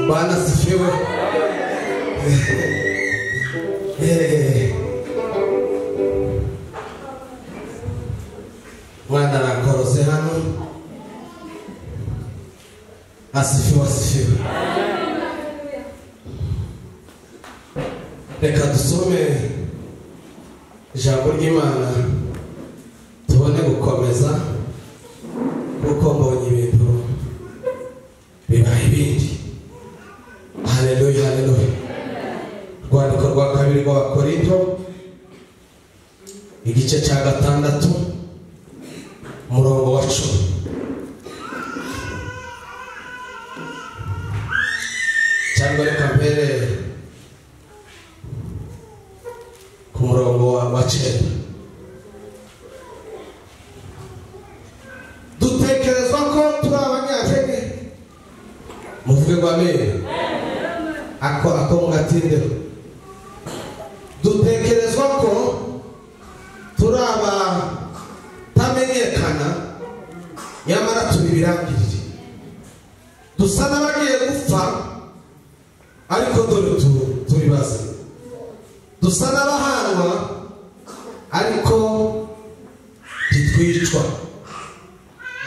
Bwana asifiwe. Mwana arakorose hano. Asifiwe, asifiwe. Reka dusome ijambo ry'Imana tubone gukomeza, kuko mbonye ibintu bibaye ibindi. Haleluya, haleluya. Urwandiko rwa kabiri rw'Abakorinto igice cya 6 umurongo wa 10. Cyangwa reka mpere ku murongo wa 9. Dutekerezwa ko turi abanyantege, muvuge ngo amen. Ako mugatindeho. Dutekerezwa ko turi abatamenyekana, nyamara turi ibirangirire. Dusa n'abagiye gupfa, ariko dore turi bazima. Dusa n'abahanwa, ariko ntitwicwa.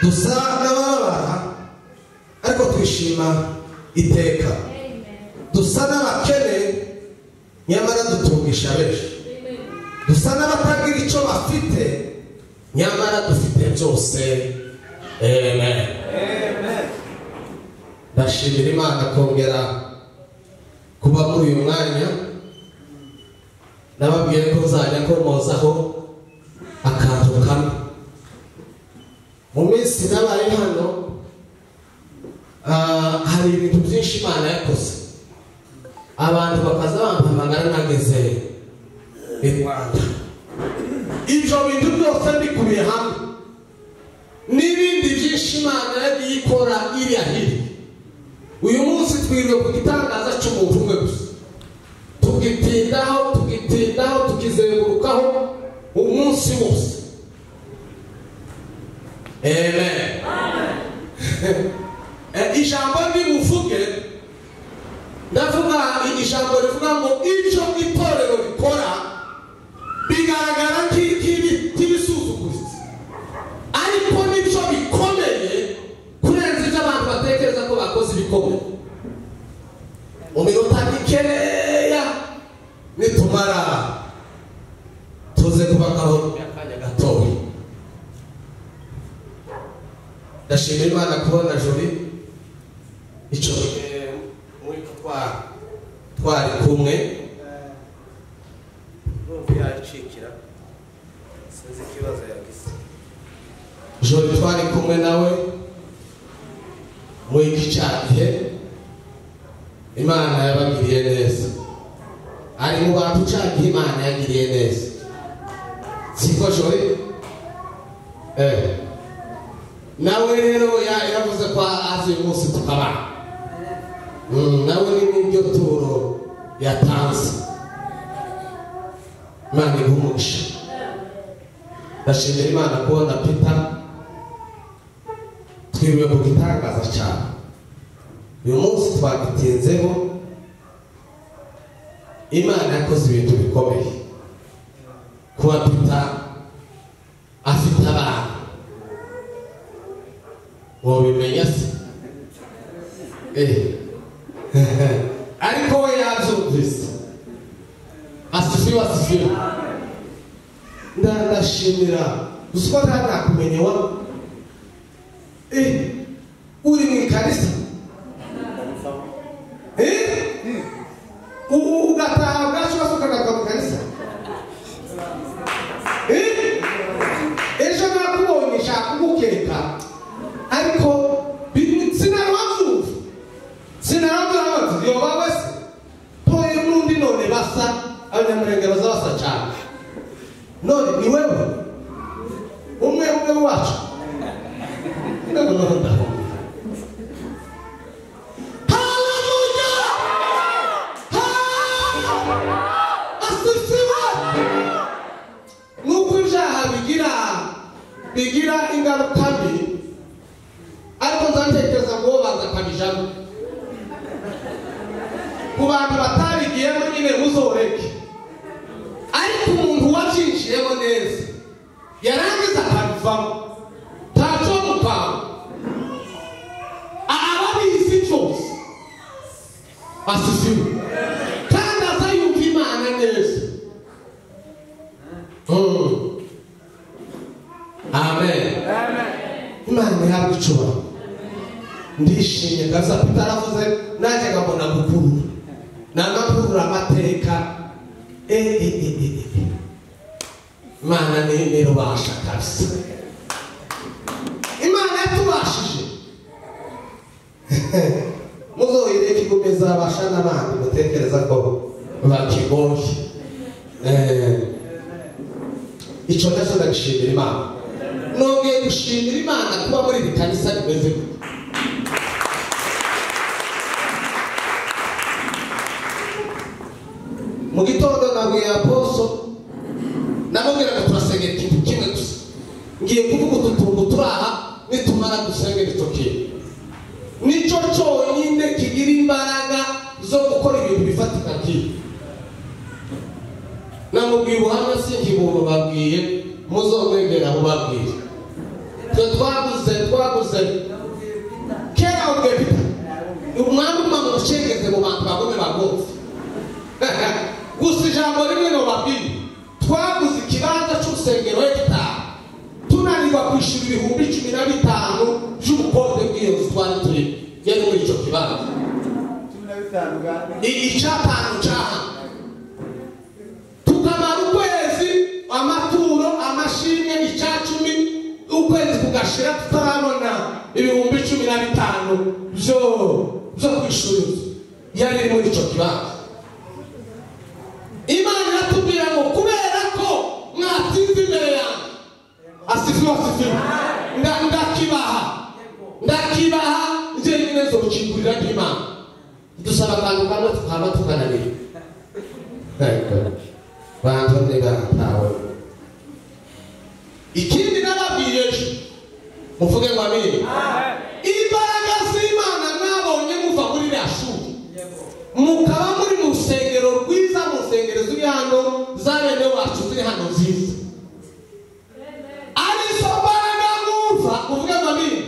Dusa n'ababara, ariko twishima iteka. Dusa n'abakene, nyamara dutungisha benshi. Dusa n'abatagira icyo bafite, nyamara dufite byose. Amen. Ndashimira Imana kongera kuba muri uyu mwanya. Nababwiye ko nzajya komozaho akantu kamwe. Mu minsi nabaye hano, hari ibintu byinshi Imana yakoze. Abantu bakaza bampamagara nageze i Rwanda. Ibyo bintu byose mbikubiye hamwe n'ibindi byinshi Imana yagiye ikora iriya hirya. Uyu munsi twiriwe ku gitangaza cy'umuntu umwe gusa, tugitindaho, tugitindaho, tukizengurukaho umunsi wose. Amen. Ijambo ndibuvuge, ndavuga ijambo rivuga ngo icyo itorero rikora bigaragara nk'ibisuzuguritse, ariko nibyo bikomeye kurenza ibyo abantu batekereza ko bakoze ibikomeye. Mu minota mikeya nitumara tuze kubakaho akanya gatoya. Ndashimira Imana kubona Joli icyo muri twari kumwe. Numva yacikira, sinzi ikibazo yagize. Joli twari kumwe nawe muri iki cyagihe, Imana yabagiriye neza. Ari mu bantu cyagihe Imana yagiriye neza, siko Joli? Nawe rero yavuze ko azi uyu munsi tukabana. Nawe ni n'iryo turo yatanze. Imana iguhe umugisha. Ndashimira Imana kubona Peter twiriwe ku gitangaza cyane. Uyu munsi twagitinzeho. Imana yakoze ibintu bikomeye. Kuba Peter afite abana, wabimenya se? Ariko we yabyumvise. Asifiwe, asifiwe. Ndashimira gusa ko ntakumenye wa uri mu ikanisa, ugataha bwacu bose ukagaruka mu kanisa. Ejo nakubonye nshaka kugukeka, ariko sinarabyumva, sinarabyumva. Yoba wese toye n'undi none basa, abanyamurenge baza basa cyane. None ni wewe umwe umwe wacu. Haleluya! Asifiwe! Nuko ibyaha bigira ingaruka mbi, ariko nzatekereza ngo banza akabijamo. Ku bantu batabigiyemo nyine muzoreke, ariko umuntu wabyinjiyemo neza yarangiza akabivamo ntacyo mukanga, ababizi byose asiziwe kandi aza yumva Imana neza. Amen. Imana ihabwe icyubahiro. Ndishimye gaza tutaravuze nanjye ngabona gukurura namakurura amateka. Imana ni rubasha kabisa. Imana yatubashije. Muzoyireke igomeza abasha n'abandi mutekereza ko bakigoye. Icyo nacyo ndagishimira Imana. Nongeye gushimira Imana kuba muri iri kanisa rimeze gutya. Mu gitondo nabwiye aposo, namubwira ngo turasengera ikintu kimwe gusa. Ngiye kuvuga utu tuntu turi aha, nitumara dusengera icyo kintu. Nicyo cyonyine kigira imbaraga zo gukora ibintu bifatika nk'ibi. Namubwiye ubuhamya sinkibubabwiye, muzomwegera mubabwire. Twe twaguze kera ubwiye Peter, umwami uguma mu bucengeze mu bantu bagome bagomvye. Gusa ijambo rimwe nobabwire, twaguze ikibanza cy'urusengero hegitari, tunanirwa kwishyura 15,000 by'ubukode bw'iyo nzu twari turimo yari muri icyo kibanza. Icyatanu cyaha tukamara ukwezi amaturo amashimwe 10 ukwezi kugashira tutarabona 15,000 byo kwishyura inzu yari muri icyo kibanza. Imana iratubwira ngo kubera ko mwatinze imbere yanjye, asifiwe asifiwe, ndakibaha njye nyine nzokingurira nk'Imana. Dusaba akantu kamwe tukaba tukananira. Bantu ntibatawe. Ikindi nababwiye ejo, muvuge ngo amina. Imbaraga z'Imana mwabonye muva muri ririya shuri, mukaba muri mu rusengero rwiza, mu nsengero ziri hano za bene wacu ziri hano nziza, arizo mbaraga mwumva, muvuge ngo amina,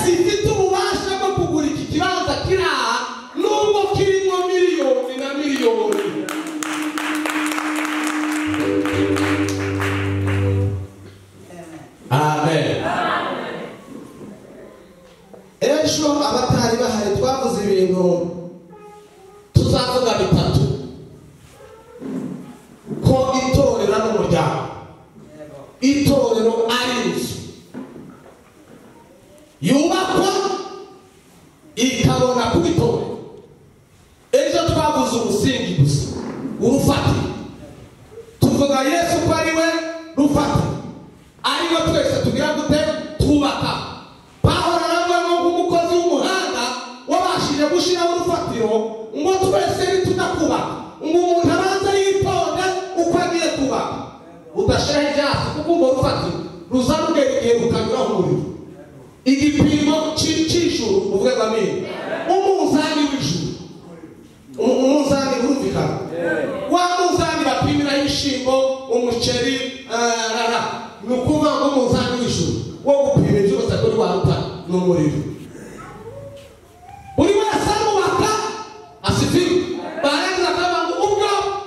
zifite ububasha bwo kugura iki kibanza kiri aha nubwo kirimo miliyoni na miliyoni. Amen. Ejo abatari bahari twavuze ibintu tuzavuga bitatu, ko itorero ari umuryango, itorero ari inzu yubakwa ikabona kuba itorero. Ejo twavuze umusingi gusa, urufatiro, tuvuga Yesu ko ari we rufatiro, ariwe twese tugira gute twubaka. Pawulo aravuga ngo nk'umukozi w'umuhanga wabashije gushyiraho urufatiro, ngo twese nitudakubaka, ngo umuntu abanze yitonde uko agiye kubaka, udashiraho ibyatsi kuko urwo rufatiro ruza rugera igihe rukanyuraho umuriro. Igipimo cy'ijuru, uvuge ngo amina, umunzani w'ijuru, umunzani urumvikana, wa munzani bapimiraho ibishyimbo, umuceri, rara, ni ukuvuga ngo umunzani w'ijuru wo gupima byose kuri wa rutare ni umuriro. Buri wese arubaka asifiwe, barangiza akavuga ngo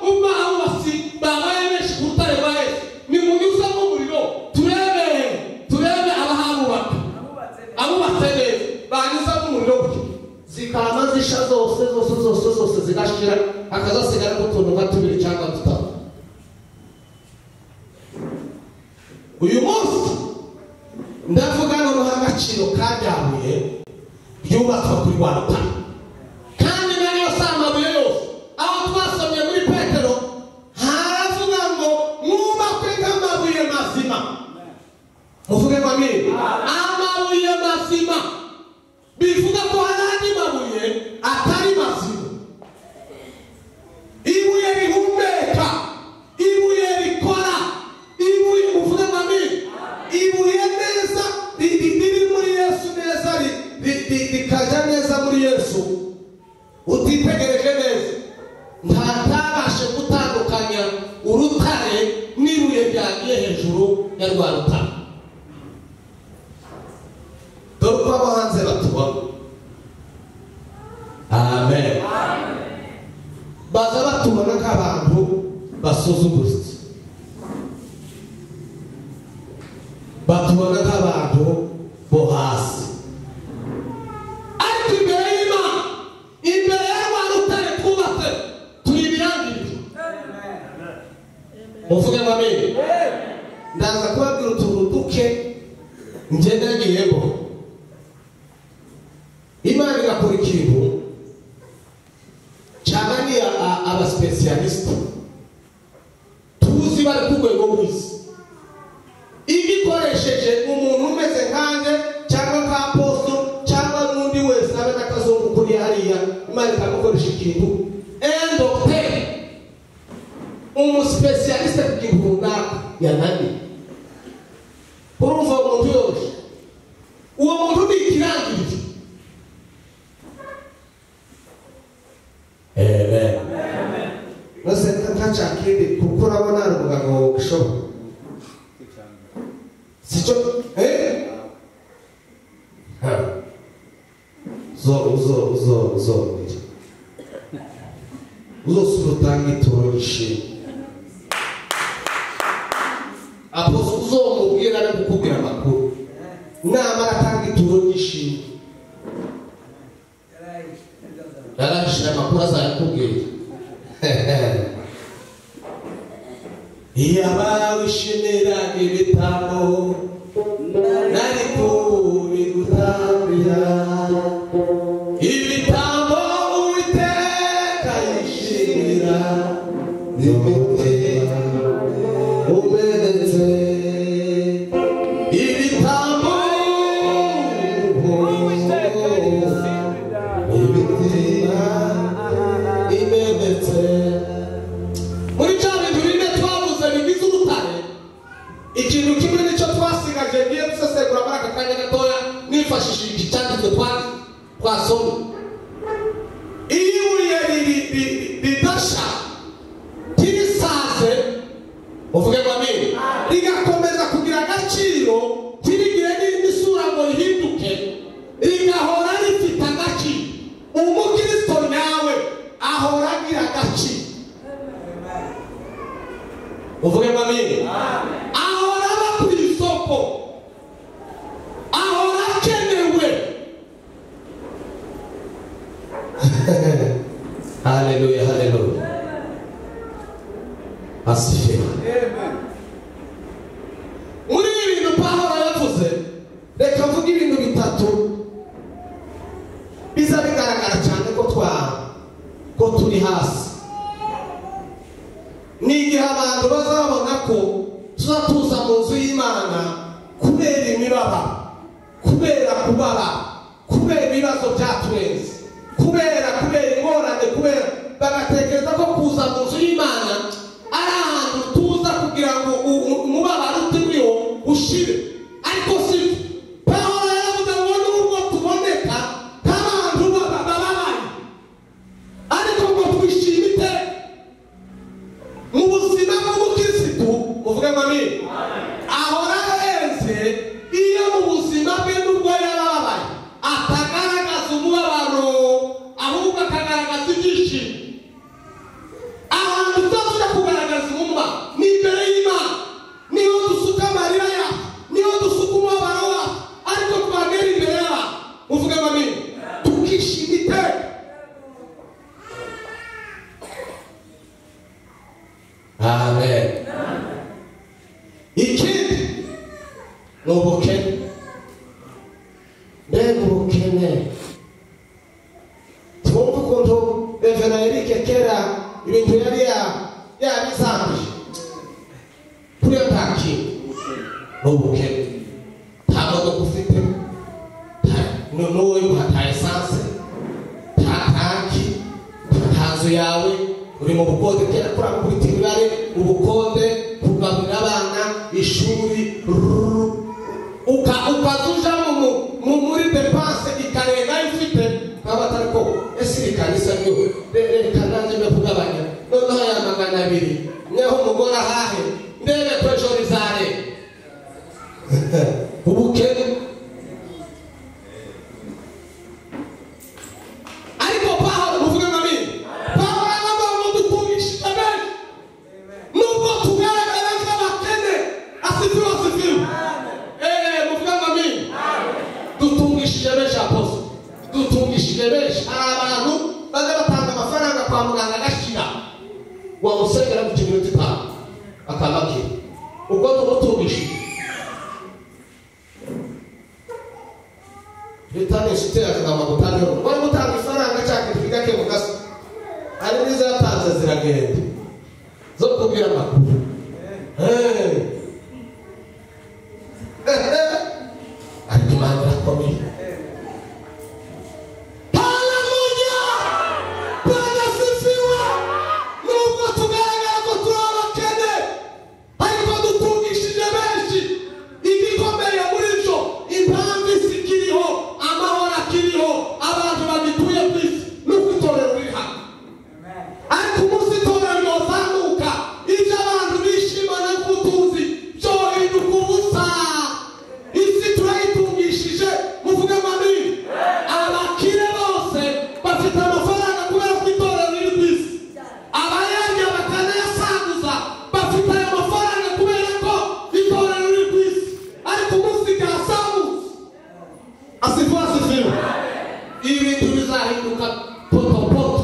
ubwo abubatsi babaye benshi ku rutare rwa Yesu, nimunyuzemo umuriro turebe abaharubaka, abubatse neza, banyuzamo umuriro gutya zikama zisha zose zose zose zose zigashira, hakazasigara utuntu nka tubiri cyangwa dutatu. Uyu munsi ndavuga noneho agaciro kajyabuye ryubatswe kuri wa rutare, kandi nayo si amabuye yose. Aho twasomye muri Petero haravuga ngo mwubakwe nk'amabuye mazima, muvuge ngo amina. Amabuye mazima bivuga ko hari andi mabuye atari mazima. Ibuye rihumeka, ibuye rikora, ibuye, muvuge ngo amina, ibuye neza riri muri Yesu neza, rikajya neza muri Yesu, utitegereje neza gutandukanya urutare n'ibuye ryagiye hejuru ya rwa rutare. Dore uko abo hanze batubona. Amen. Baza batubona nk'abantu basuzuguritse, batubona nk'abantu bo hasi, ariko imbere y'Imana, imbere ya rwa rutare twubatse, turi ibirangirire. Muvuge ngo amen. Ndaza kubabwira utuntu duke ngenda ngiyemo. Imana igakora ikintu cyananiye abasipesiyalisite tuzi bari ku rwego rw'isi, igikoresheje umuntu umeze nkanjye cyangwa nka aposto cyangwa n'undi wese abe n'akazungu kuri hariya, Imana ikamukoresha ikintu un docteur, umusipesiyalisite ku kintu runaka yananiye. Urumva uwo muntu yoroshye, uwo muntu ni ikirangirire. Amen. Nose ntaca kindi kuko urabona hari umuganga wawe ushobora sicyo zo uzo uzo uzo uzosubira utanga ituro ry'ishimwe. Aposto uzomubwira ari kukubwira amakuru, namara atanga ituro ry'ishimwe yarangije amakuru azayakubwira. Iyaba wishimira ibitambo nari kubigutambira, ibitambo Uwiteka yishimira n'umutima umenetse, ibitambo imitima imenetse. Muri bya bintu bine twavuze bigize urutare, ikintu kimwe nicyo twasigaje ngiye gusesengura muri aka kanya gatoya nifashishije iki cyanditswe twasomye. Iyo ibuye ridasha ntirisaze, uvuge ngo amen, rigakomeza kugira agaciro, ntirigire n'indi sura ngo rihinduke, rigahora rifite agaciro. Umukristo nyawe ahora agira agaciro. Uvuge ngo amen. Ahora aba ku isoko, ahora akenewe. Haleluya, haleluya, asifiwe. Muri ibi bintu Pawulo yavuze, reka mvuge ibintu bitatu biza bigaragara cyane ko ko turi hasi. Ni igihe abantu bazabona ko tuza tuza mu nzu y'Imana kubera imibabaro, kubera kubara, kubera ibibazo byaturenze, kubera ingorane, kubera bagatekereza ko kuza mu nzu y'Imana ari ahantu tuza kugira ngo umubabaro uturiho ushire, ariko si byo. Pawulo yaravuze ngo nubwo tuboneka nk'abantu bababaye, ariko ngo twishime iteka mu buzima bw'umukirisitu. Muvuge ngo amen. Ahora ahenze iyo mu buzima bwe nubwo yarababaye atagaragaza umubabaro, ahubwo akagaragaza ibyishimo. Ahantu tuzajya kugaragaza umubabaro ni imbere y'Imana, niho dusuka amarira yacu, niho dusuka umubabaro wacu, ariko twagera imbere y'abantu, muvuge ngo amen, tukishima iteka. Amen. Ikindi ni ubukene. Mbega ubukene! Twumva ukuntu Revera Eric kera ibintu yari yabizambije kuri yo, nta kintu. Ni ubukene, nta modoka ufite, n'uwo nta essence, nta tanki, nta nzu yawe, uri mu bukode. Kera kurakubita imibare, ubukode, kugaburira abana, ishuri, ukaza uja muri dépense ikarenga ayo ufite, nkaba atari ko ese iri kanisa niyo, reka nanjye mbe kugabanya noneho aya 200. umugore ahahe ndebe ko ejo rizare ubukene. Ariko Pawulo muvuge ngo amina. Pawulo aravuga ngo dutungishije benshi nubwo tugaragara nk'abakene. Asifiwe, asifiwe. Muvuge ngo amina. Dutungishije benshi, aposo, dutungishije benshi. Hari abantu bajya batanga amafaranga kwa muganga agashira, wamusengera mu kiminota 5 akabakira. Ubwo tumutungishije. Leta ni inshuti yakagamba gutanga, wari gutanga ifaranga cyangwa ikintu gake mugasa, hari n'izo yatanze ziragenda zo kubwira amakuru. Ariko Imana irakomeye. Haleluya! Bwana asifiwe. Nubwo tugaragara ko turi abakene, ariko dutungishije benshi. Igikomeye muri byo, impamvu isi ikiriho, amahoro akiriho, abantu bagituye ku isi, nuko itorero riri hano. Ariko umunsi itorero ryozamuka, ibyo abantu bishimana nk'ubutunzi byohinduka ubusa. Isi turayitungishije, muvuge ngo amina. Abakire bose bafite amafaranga kubera ko itorero riri ku isi. Abayarya bakanayasaguza bafite ayo mafaranga kubera ko itorero riri ku isi. Ariko umunsi ryazamutse, asifiwe, asifiwe, ibintu bizahinduka potopoto.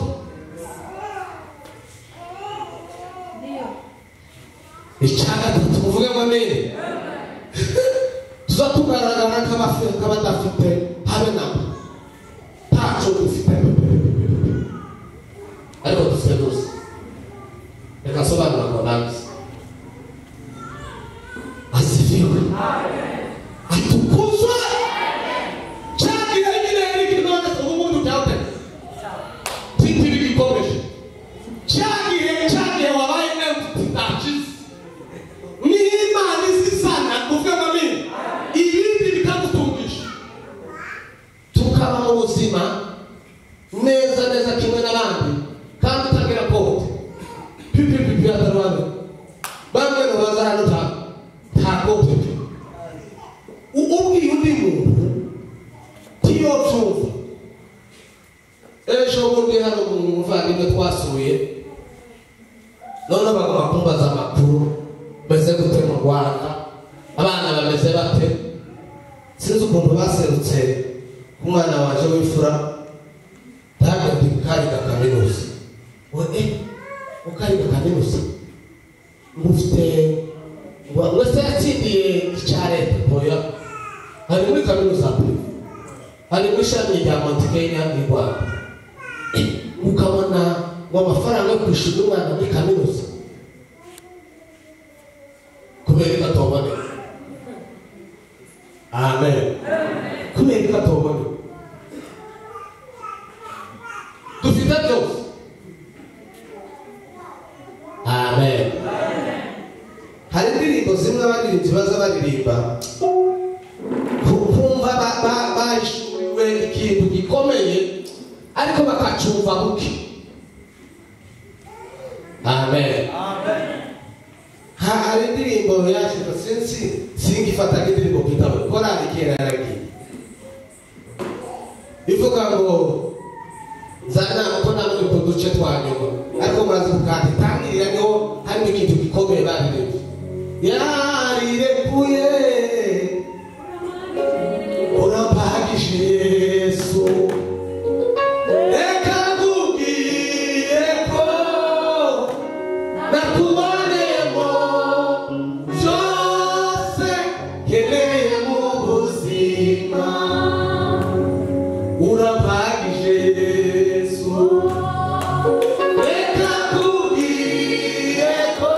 Icya gatatu, muvuge ngo amina. Tuza tugaragara nk'abadafite habe namba, ntaco dufite, ariko dufite byose. Reka nsobanura ngo nangize. Asifiwe, atukuzwe. Cyagihe nyine Eric, none se ubu ngubu byate titiri gikomeje. Cyagihe wabaye empty, ntakizi ni Imana isisana, uvuge ngo amina, ibindi bikagutungisha, tukaba mu buzima neza neza kimwe n'abandi, kandi utagira kote pipipipi atarwane. Bamwe mu baza hano nta kote pe. Ubwiye undi muntu tiyobyumva. Ejo bundi hano mu muvandimwe twasuye, none bagomba kumbaza amakuru meze gute mu Rwanda, abana bameze bate. Sinzi ukuntu baserutse ku mwana waje w'imfura, ndabwira nti kariga kaminuza. We ukariga kaminuza ngo ufite ngo se yatsindiye icya leta? Oya, ari muri kaminuza pe, ari mu ishami rya Mount Kenya mu Rwanda. Ukabona ngo amafaranga yo kwishyura umwana muri kaminuza kubera ko atoboneka. Amen. Kubera ko atoboneka. Dufite byose. Amen. Hari indirimbo zimwe abaririmbyi baza baririmba kumva bahishuriwe ikintu gikomeye, ariko bakacumva buke. Amen. Hari indirimbo yashize, sinzi singifata indirimbo kitabo korali kera yaragiye ivuga ngo nzana uko namwe ku duce twa nyuma, ariko murazi kukati tangirira niho harimo ikintu gikomeye baririmbye. Yarirekuye urampagije Yesu, reka nkubwire ko nakuboneyemo byose nkeneye mu buzima. Urampagije Yesu, reka nkubwire ko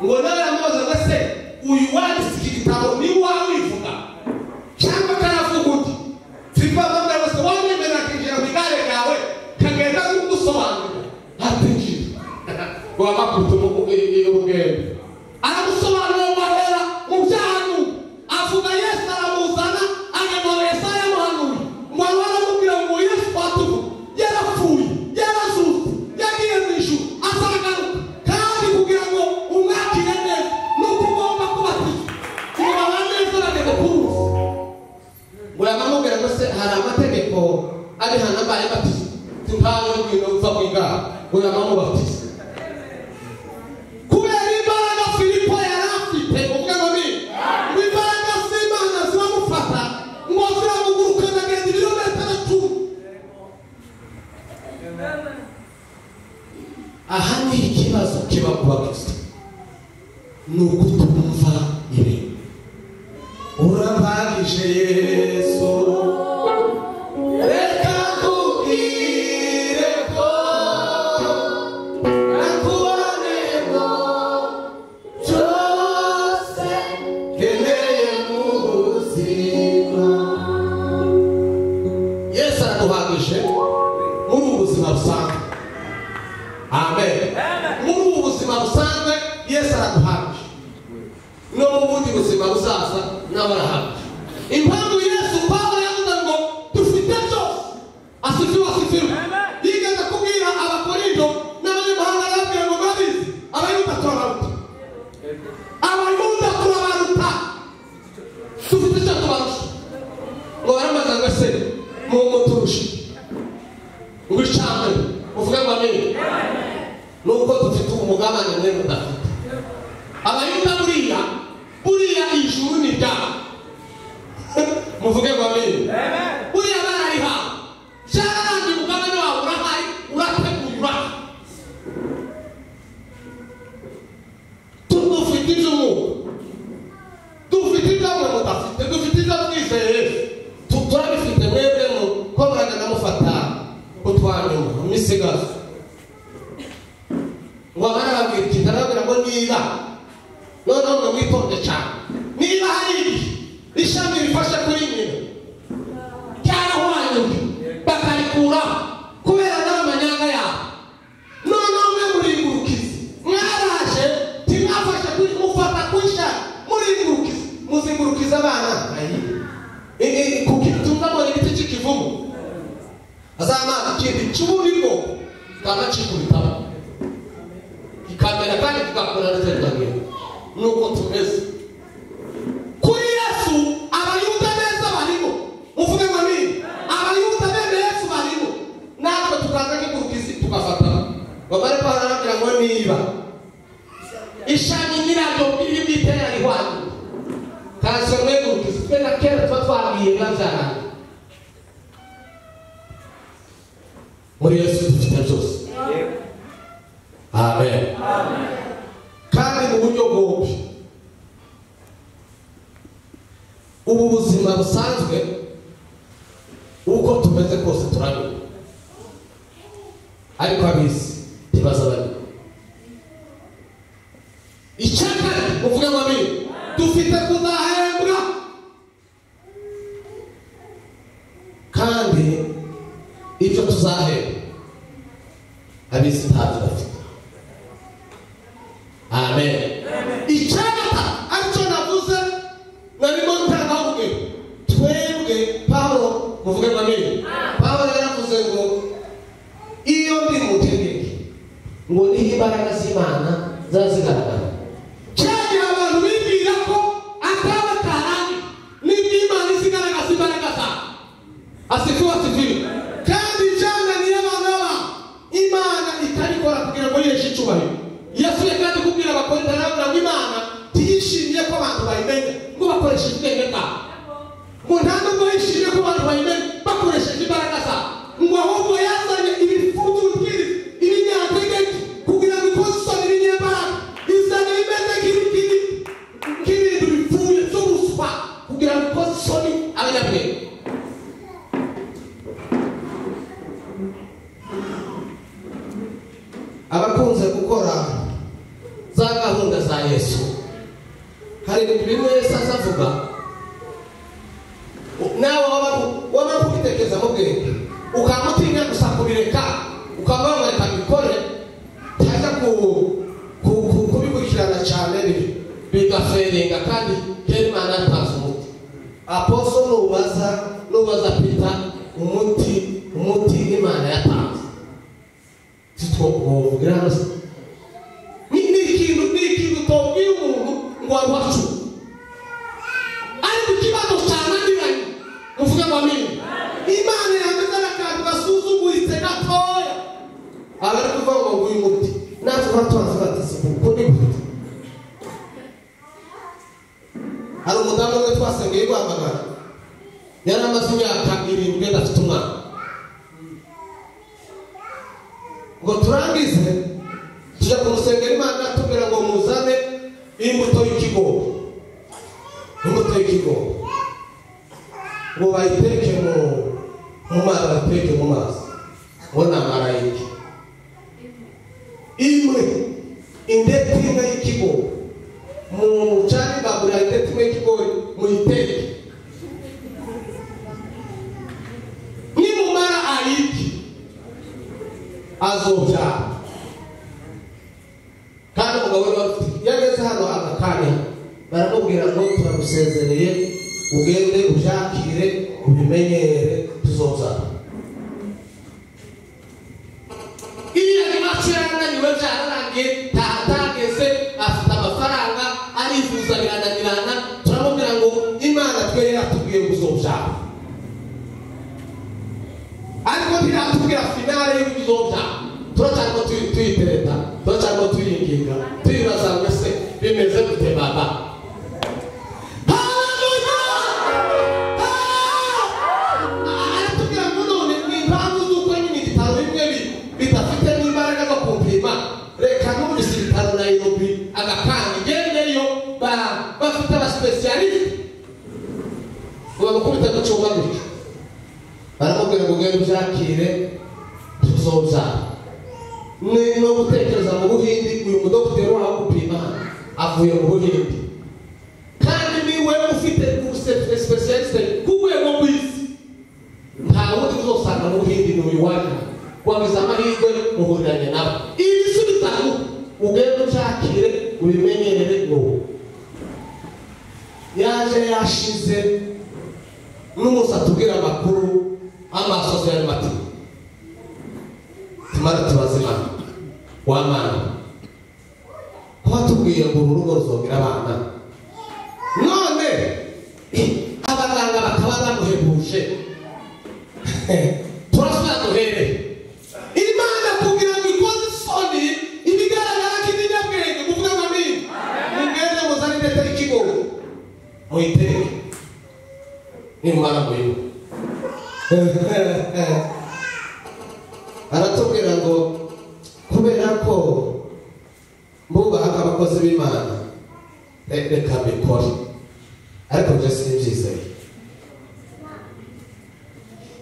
Ngo nawe aramubaza ngo se uyu wanditse iki gitabo ni wawivuga cyangwa karavuga uti? Filipo aramubwira ngo se wanyemerera akinjira mu igare ryawe kagenda kugusobanurira? Atinjira ngo amakubita urugendo, aramusobanurira ngo ahera mu byahanuwe, avuga Yesu aramuzana, agenda Yesaya yamuhanuye, ngo aramubwira ngo Yesu twatuvuga yarapfuye, yarazutse, yagiye mu ijuru, azagaruka, kandi kugira ngo umwakire neza nuko ugomba kubatizwa. Ngo baba neza bageze ku ruzi, ngo yamamubwira ngo se hari amategeko abihana mbaye batizwa? Ntawe ngwino uva mu igare. Ngo yamamubatiza kubera imbaraga Filipo yari afite. Uvuge ngo ni ngo imbaraga z'Imana ziramufata, ngo ziramuguruka agenda ibirometero 10. Aha ni ikibazo kiba ku bakristo, ni ukutumva ibintu. Urampagije Yesu, reka nkubwire ko nakuboneyemo byose nkeneye mu buzima. Yesu araduhagije muri ubu buzima busanzwe. Amen. Muri ubu buzima busanzwe Yesu araduhagije, no mu bundi buzima buzaza nawe arahagije. Impamvu Yesu Pawulo yavuze ngo dufite byose, asifiwe asifiwe, yigeze kubwira Abakorinto n'abanyamahanga, arababwira ngo murabizi Abayuda turabaruta, Abayuda turabaruta, dufite icyo tubarusha. Ngo baramaze ngo ese muturushe ngo icambere? Uvuge ngo amen. Nuko dufite umugabane mwe mudafite. Abayuda buriya buriya ijuru ni ryabo. Muvuge ngo amen. Buriya bararihawe, byararangiye, umugabane wawe urahari, urategura. Dufite iby'umwuka, dufite ibyo mwe mudafite, dufite ibyo twizeye Yesu, turabifite. Mwebwe ko muragenda mufata utwanyuma imisigazo. Ngo barababwira iki? Arababwira ngo niba noneho mwe mwitonde cyane, niba hari igihe ishami rifashe kuri nyina ryarahwanyuwe bakarikuraho kubera n'amanyanga yabo, noneho mwe muringurukiza, mwaraje ntimwafashe kuri, mufata ku ishami muringurukiza, muzingurukiza abana kuko tuzabona igiti cy'ikivumu azamana ikindi cy'ubundi bwoko kikaba kikubitamo kikamera kandi kigakura ndetse kikagenda. Nuko tumeze kuri Yesu. Abayuda beza barimo, muvuge ngo amen. Abayuda bene Yesu barimo, natwe tukaza nk'ingurukizi tugafata. Bamare barababwira ngo niba ishami nyiraryo riri mu itera rihwanye kaza mwengurukizi, twe na kera tuba twabwiye biba byarangiye. Muri Yesu dufite byose. Amen. Kandi mu buryo bwombi, ubu buzima busanzwe uko tumeze kose turanyurwa, ariko ab'isi ntibaza banyurwa. Icya kane, uvuge ngo amen, dufite kuzahembwa, kandi ibyo tuzahembwa ab'isi ntabyo bafite. Amen. Icya gatatu aricyo navuze narimo ntangaho urugero, twebwe Pawulo, muvuge ngo amen, Pawulo yaravuze ngo iyo ndi mu ntegeke ngo niho imbaraga z'Imana ziba zigaragara. Cyagihe abantu bibwira ko ataba atarani nibwo Imana izigaragaza imbaraga zayo. Asifiwe asifiwe. Kandi byananiye abana b'abantu, Imana itabikora kugira ngo yiheshe icyubahiro. Yasuye kandi kubwira Abakorinto, arababwira ngo Imana ntiyishimiye ko abantu bayimenya ngo bakoresheje ubwenge bwabo, ngo nta nubwo yishimiye ko abantu bayimenya bakoresheje imbaraga zabo, ngo ahubwo yazanye ibifu by'ububwiriza ibinyantegeke kugira ngo ikoze isoni ibinyembaraga, izana ibimeze nk'ibintu bipfuye by'ubuswa kugira ngo ikoze isoni abanyabwenge. Abakunze gukora za gahunda za za Yesu. Hari ibintu bimwe Yesu azavuga nawe waba kubitekereza mu bwenge ukamutinya gusa kubireka, ukavuga ngo reka mbikore, ntaza kubikurikirana cyane bigaferinga, kandi kera Imana yatanze umuti. Apostle nubaza Peter umuti Imana yatanze sitwovugira hano se ni ikintu utobwira umuntu ngo aruhacu, ariko ikibazo cyananiranye muvuge ngo amina. Imana yameze n'akantu gasuzuguritse gatoya, abari kuvuga ngo nguyu muti, natwe tuba bati kuko ni gute. Hari umudamu umwe twasengeye guhamagara, yari amaze imyaka 7 adafite umwana, ngo turangize tujya kumusengera Imana atubwira ngo muzane imbuto y'ikigori, ngo bayiteke mu mazi, bayiteke mu mazi ngo namara iki imwe indeti imwe y'ikigori mu cari bagura indeti imwe y'ikigori muyiteke, nimumara ayiki azobyara. Kandi umugabo we yageze hano agakanya baramubwira ngo turagusezereye, ugende ubyakire ubimenyere tuzobyara. Iyo iwacu yarananiwe byararangiye, ntatageze afite amafaranga arifuza birananirana, turamubwira ngo Imana twe yaratubwiye ngo uzobyara, ariko ntiratubwira finale y'uko uzobyara. Turacyarimo tuyitereta, turacyarimo tuyinginga, tuyibaza ngo ese bimeze gute baba? Aratubwira ngo none ni impamvu z'uko nyine ibitaro bimwe bidafite n'imbaraga zo kumpima, reka numvise ibitaro Nairobi agakanga igendeyo bafite abasipesiyalisite ngo bamukubite ku cyuma gutyo, baramubwira ngo ugende ubyakire tuzobyara. Ni no gutekereza mu Buhindi, uyu mudogiteri waho gupima avuye mu Buhindi, kandi niwe ufite specialiste ku rwego rw'isi, nta wundi uzosanga mu Buhindi ni uyu waje wagize amahirwe muhuriranye nawe. Ibisubizo ugende ubyakire ubimenyerere. Wowe yaje yashize n'umunsi atubwira amakuru amaso yari mati tumara tubaze Imana wa Mana ko watubwiye ngo uru rugo ruzogira abana, none abaganga bakaba bamuhebuje, turasubira duhere Imana kugira ngo ikoze isoni ibigaragara ko ibinyabwenge muvuge ngo amina, mugende muzane indete y'ikigori muyiteke nimumara muyinywe. Aratubwira ngo kubera ko mbubaha abakozi b'Imana reka mbikore, ariko njye simbyizeye.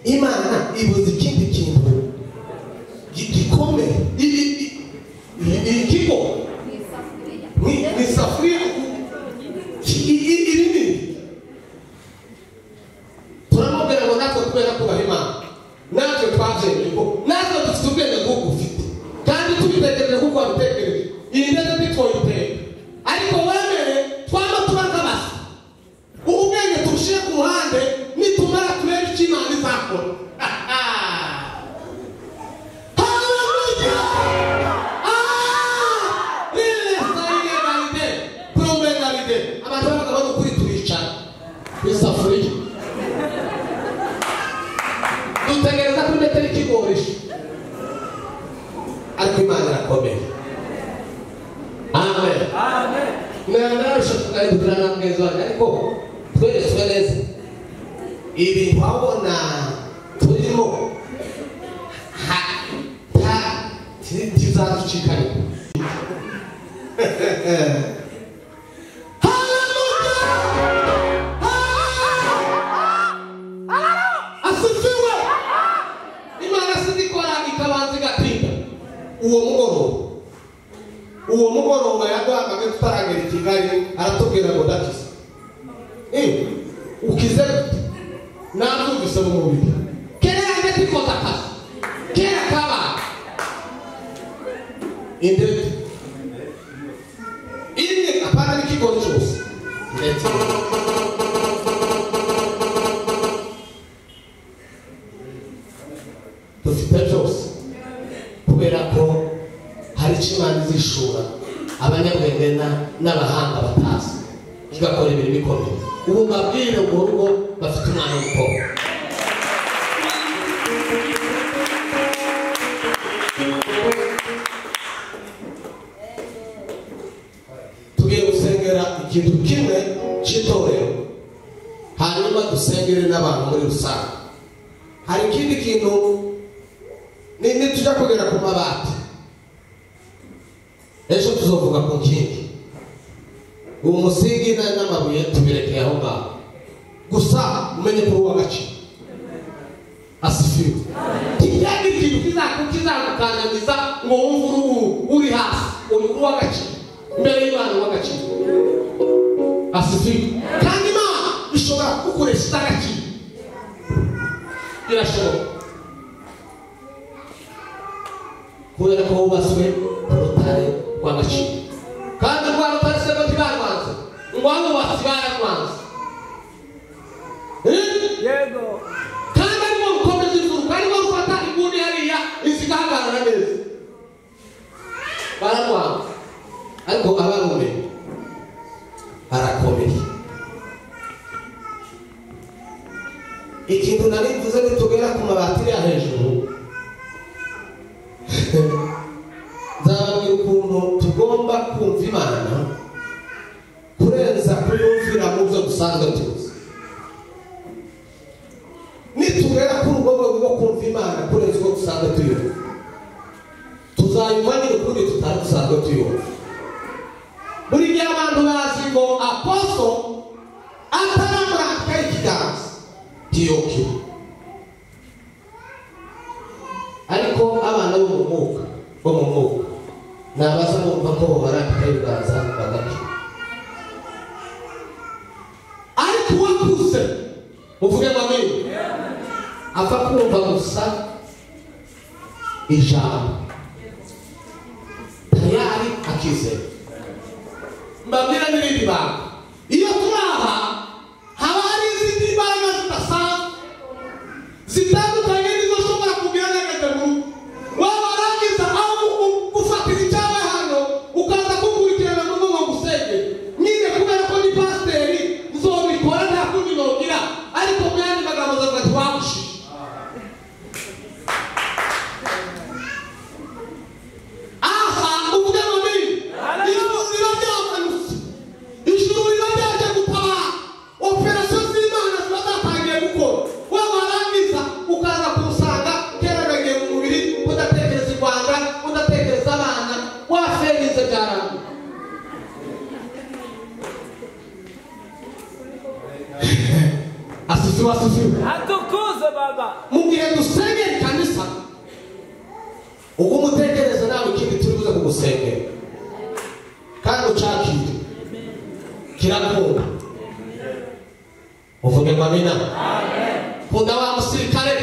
Imana ibuze ikindi kintu gikomeye, ikigo ni isafuriya irimo. Turamubwira ngo natwe kubera kubaha Imana natwe twabyemeye ko natwe dufite ubwenge bw'uko ufite, kandi tubitekereje kuko wabitekereje, iyi ndetse ntitwoyiteka, ariko wemere twaba tuba nk'abasa, ubwenge tubushyire ku ruhande, nitumara turebe icyo Imana izakora. Abantu b'abagabo ni ukuri turicara ku isafuriya dutegereza ko indete y'ikigorisha, ariko Imana irakomeye. Amen. Narusha tukaribukira na mugenzi wanjye, ariko tweretswe neza ibintu wabona turimo ntizaducikane. Asifiwe. Imana sinzikora ikabanza igatinda. Uwo mugoroba Uwo mugoroba yaduhamagaye tutaragera i Kigali aratubwira ngo ndakize. Ukize nabyumvise mu mubiri. Kera yanjye tikoza akazi. Kera kabaye. Indete. Imwe apana n'ikigori cyose. Indete. Dufite byose. Kubera ko hari icyo Imana izishura abanyabwenge n'abahanga batazi. Igakora ibintu bikomeye. Ubu mbabwire ngo urugo bafite umwana w'umukobwa. Tugiye gusengera ikintu kimwe cy'itorero, hanyuma dusengere n'abantu muri rusange. Hari ikindi kintu nitujya kugera ku mabati ejo tuzovuga ku nkingi. Uwo musingi n'amabuye tubirekeye aho ngaho, gusa umenye ko uri uw'agaciro. Asifiwe. Ntihagire ikintu kizagukandamiza ngo wumve uri hasi. Uyu uri uw'agaciro imbere y'Imana, uw'agaciro. Asifiwe. Kandi Imana ishobora kugukoresha itagaciro, birashoboka kubera ko wubatswe ku rutare rw'agaciro. Kandi rwa rutare se ntibarwanze, ngo abubatsi bararwanze. Yego. Kandi arimo rukomeza imfuruka, arimo rufata inguni hariya zigahagarara neza. Bararwanga, ariko abarume barakomeye. Ikintu nari mvuze nitugera ku mabati ya hejuru, nzababwira ukuntu tugomba kumva Imana kurenza kuyumvira mu byo dusanzwe tuzi. Nitugera kuri urwo rwego rwo kumva Imana kurenza uko dusanzwe tuyumva, tuzayumva nyine ukundi tutari dusanzwe tuyumva. Buri gihe abantu bazi ngo aposto ataramurambika ikiganza ntiyokira, ariko abana bo mu mwuka ni abaza bumva ko barambika ibiganza bagakira. Ariko uwakuze muvuge ngo amina, apfa kumva gusa ijambo tayari akizera. Mbabwira n'irindi banga, iyo turi aha haba hari izindi mbaraga zidasanzwe zitandukanye n'izo ushobora kugira n'agaze mu rugo. Wabarangiza aho gufatira icyawe hano ukaza kukurikirana mu rugo ngo ngusenge nyine, kubera ko ni pasiteri nzobikora nta kundi nogira, ariko mu yandi magambo azavuga ati wamushije. Aha uvuge ngo ni ijuru riba ryamanutse, ijuru riba ryaje gutabara, operasiyo z'Imana ziba zatangiye gukora. Wabarangiza ukaza kuwusanga keranagiye mu mubiri, udatekereza i Rwanda, udatekereza abana, waferinze byarangiye. Asifiwe, asifiwe. Atukuzwe Baba. Mu gihe dusengera ikanisa, ubwo umutekereza nawe ikindi turi buze kugusengera kandi ucakire kirakunda. Uvuge ngo amina. Kunda wa musirikare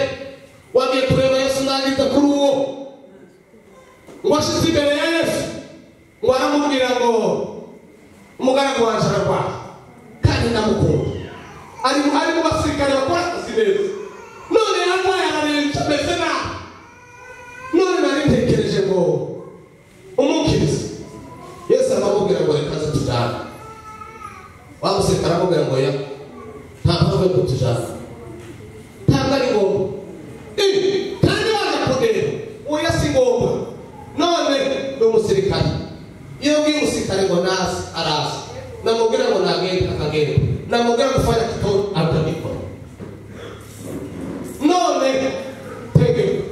wagiye kureba Yesu nageze kuri uwo, ngo ashize imbere ya Yesu, ngo aramubwira ngo umugaragu wanjye ararwaye kandi ndamukunda. Ari mu basirikare bakora akazi neza, none yararwaye ararembye ameze nabi. None nari ntekereje ngo umukirize. Yesu aramubwira ngo reka aze tujyane. Wa musirikare aramubwira ngo ya, nta mpamvu yo kutujyana, ntabwo ari ngombwa. Kandi waje kundeba, oya si ngombwa. None ni umusirikare, iyo ubwiye umusirikare ngo naze araza, namubwira ngo nagende akagenda, namubwira ngo fanya kitu akagikora. None tegeko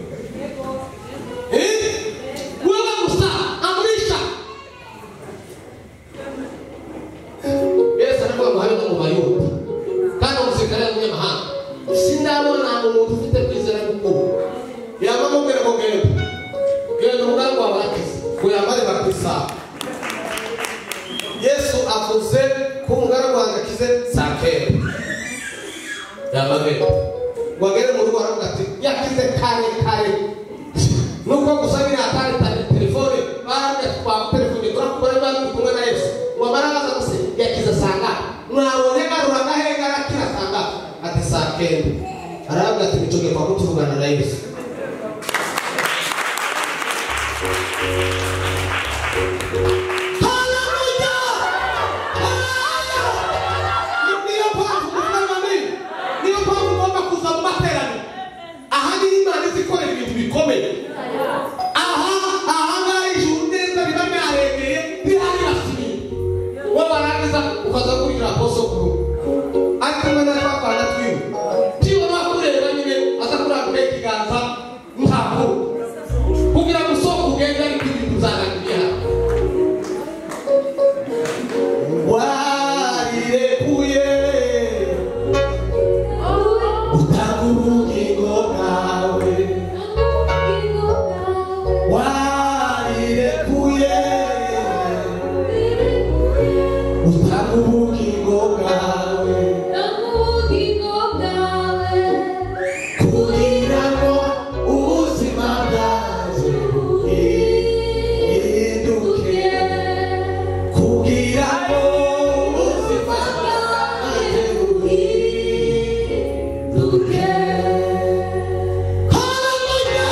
wewe gusa amurisha. Yesu aravuga ngo habe no mu Bayuda, kandi umusirikare w'umunyamahanga sindabona umuntu ufite kwizera gukuru. Yamamubwira ngo genda genda, umugambi wawe arakize, ngo yambare bakwisaha. Avuze ko umugaragu wanjye akize saa kenda. Yabagenda ngo agere mu rugo aravuga ati yakize kare kare. Nuko gusa nyine atari telefone barambwira ati twagutelefone turakubona niba turi kumwe na Yesu. Ngo amara aza gusa yakize saa ngapi? Mwabonye garura agahenga arakira saa ngapi? Ati saa kenda. Aravuga ati nicoge kwa kutuvugana na Yesu. Haleluya! Niyo mpamvu muvuga amen. Niyo mpamvu ugomba kuza mu materaniro. Aha niho Imana izi ikorera ibintu bikomeye. Aha ngaha ijuru neza riba ryarengeye ntiharibasiye. Wowe warangiza ukaza kurira aposo kuru. Ari kumwe na twa twana twiwe. Tibona kureba nyine aza kurambura ikiganza ntabwo. Kugira ngo usohoke ugende ariko ibintu byarangiye hano. Warirekuye utanga ubugingo bwawe. Warirekuye utanga ubugingo bwawe. Kugira ngo ubuzima bwanjye buhinduke. Kugira ngo ubuzima bwanjye buhinduke. Haleluya!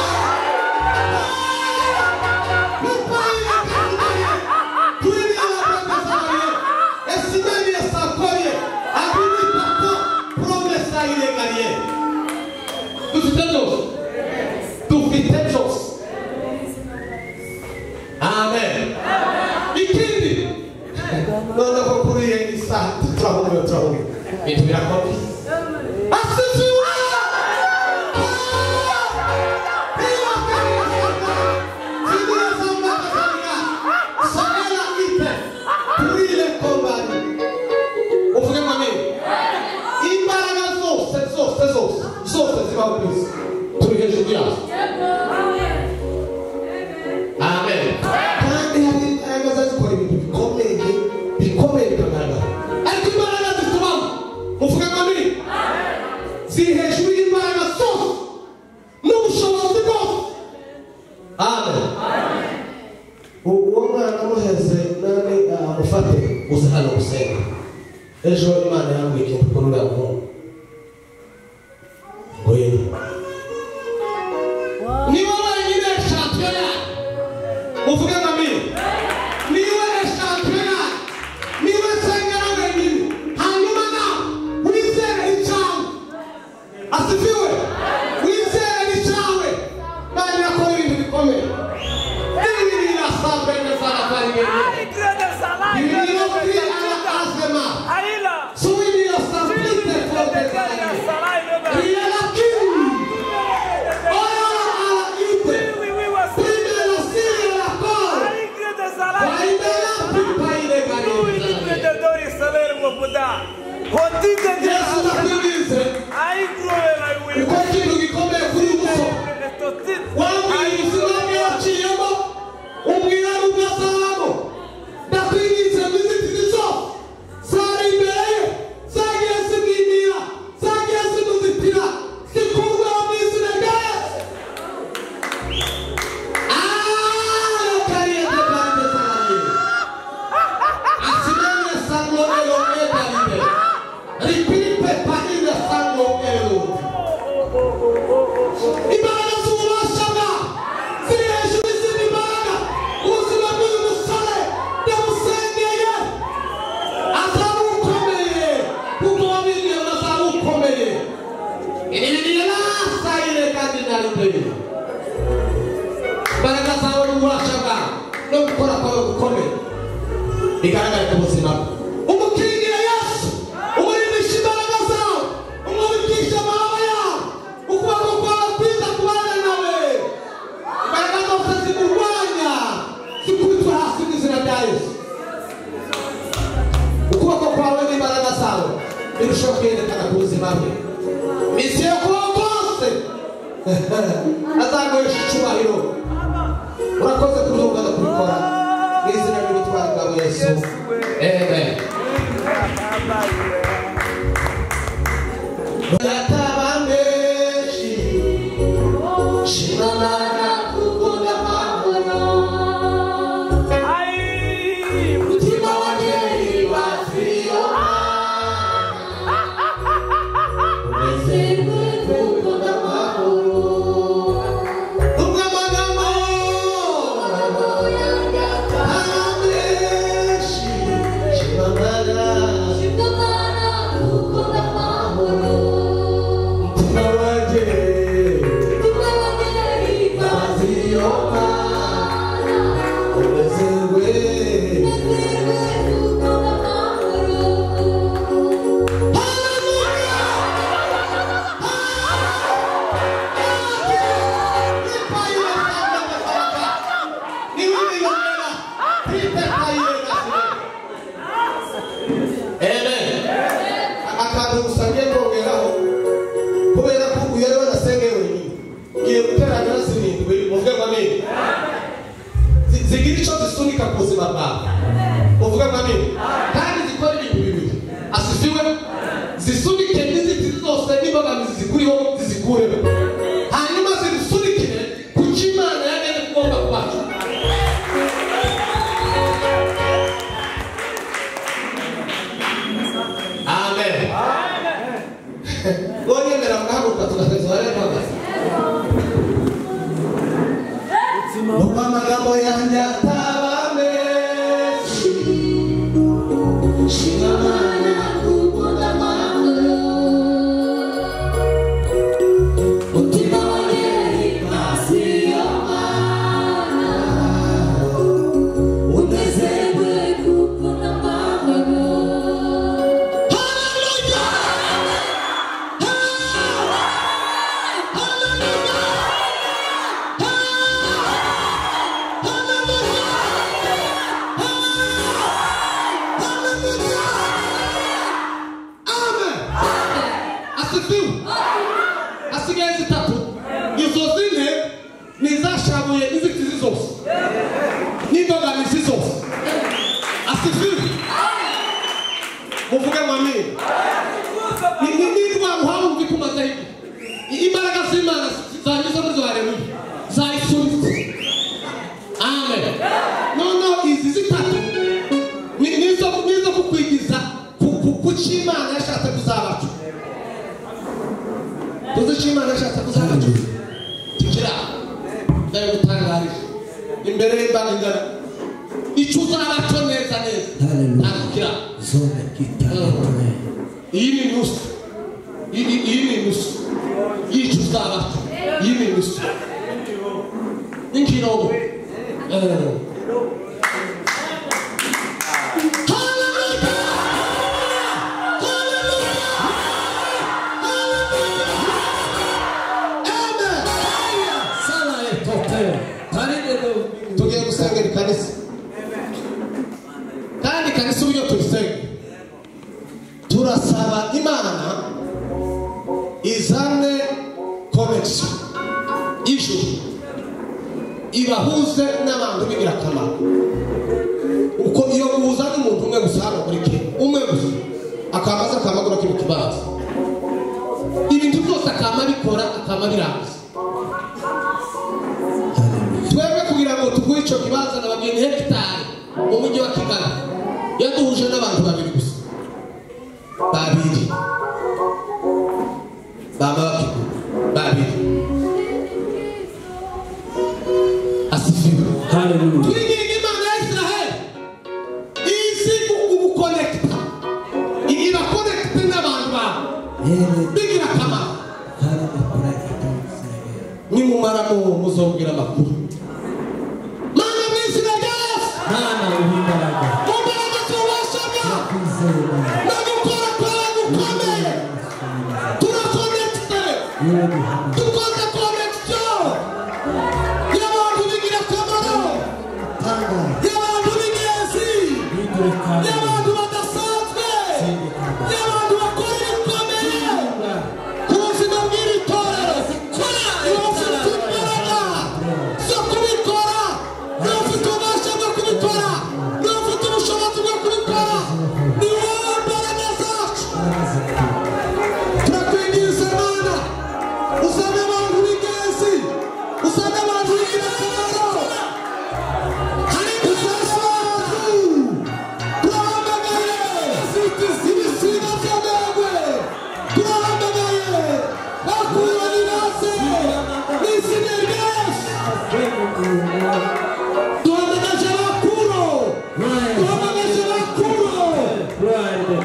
Dufite byose. Dufite byose. Amen. Ikindi noneho kuri iyi saha turahumura turahumura. Ibintu birakomeye. Asifiwe! Uvuge ngo amen. Imbaraga zose zose zose zose zibaho ku isi turi hejuru yazo. Amen. Kandi hari imbaraga zikora ibintu bikomeye bikomeye bikagaragara. Ariko imbaraga zitubamo muvuge ngo amen. Ziri hejuru y'imbaraga zose n'ubushobozi bwose. Amen. Uwo mwana muheze nani amufate uze hano gusenga. Ejo Imana yambwiye ikintu kuri uriya muhungu. Ngwino. Niwe wenyine echantiyo yayo. Uvuge ngo amen. Niwe echantiyo yayo. Niwe nsengera wenyine. Hanyuma nawe wizere icyawe. Asifiwe. Wizere icyawe. Imana irakora ibintu bikomeye. Uko ikintu gikomeye kuri uyu musore. Wambwiye ubuzima bwe yaciyemo, umbwira n'ubwo azabamo. Ndakwinginze ngo inzitizi zose zari imbere ye, zagiye zimwimira, zagiye zimuzitira, zikurweho mu izina rya Yesu. Imbaraga z'ububasha bwawe ziri hejuru y'izindi mbaraga. Ubuzima bw'uyu musore ndamusengeye azaba ukomeye, kuko wabibwiye ngo azaba ukomeye. Imbaraga zawe n'ububasha bwawe no gukora kwawe gukomeye bigaragare ku buzima bwe. Umukingire Yesu, umurindishe imbaraga zawe, umubikishe amababa yawe, ukuboko kwawe kwiza kubana nawe. Imbaraga zose zikurwanya zikubitwe hasi mu izina rya Yesu. Ukuboko kwawe n'imbaraga zawe birushaho kwerekana ku buzima bwe. Iminsi yo kubaho kose azaguhesha icyubahiro. Urakoze kubyumva no kubikora mu izina ry'ubutwari bwawe. rwa Yesu. Amen.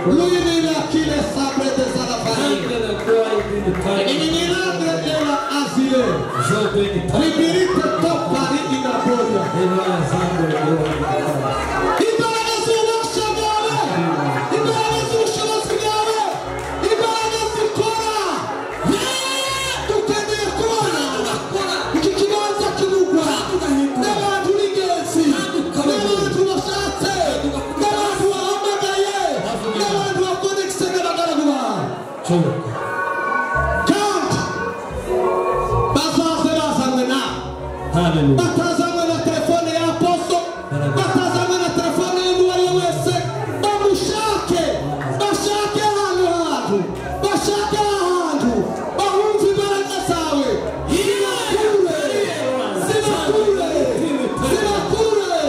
Luinira kile sabre de Zarabari. Ininirandre ela azile. Libirite topari inaboria. Imbaraga z'ububasha bwawe, imbaraga z'ubushobozi bwawe, imbaraga zikora. Dukeneye kubona iki kibanza kivugwa n'abantu b'ingenzi, n'abantu bashatse, n'abantu bahamagaye, n'abantu bakonegise n'abagaragu bawe. Kandi bazaze bazanywe nawe, batazanywe na telefone ya aposto, batazanywe na telefone y'uwo ari we wese. Bamushake, bashake ahantu hantu, bashake ahantu bahumve imbaraga zawe. Zibakure, zibakure,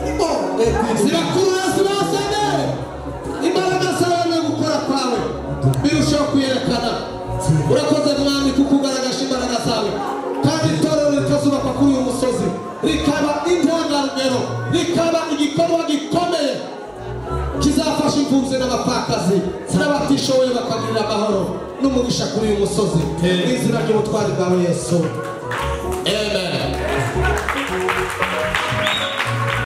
zibakure, zibakure, zibazane imbaraga zawe no gukora kwawe birushaho kwiyerekana. Urakoze Mwami kuko ugaragaje imbaraga zawe, kandi itorero rikazubakwa kuri uyu musozi, rikaba intangarugero, rikaba igikorwa gikomeye kizafasha imfubyi n'abapfakazi n'abatishoboye bakagirira amahoro n'umugisha kuri uyu musozi. Mu izina ry'ubutwari bwawe Yesu,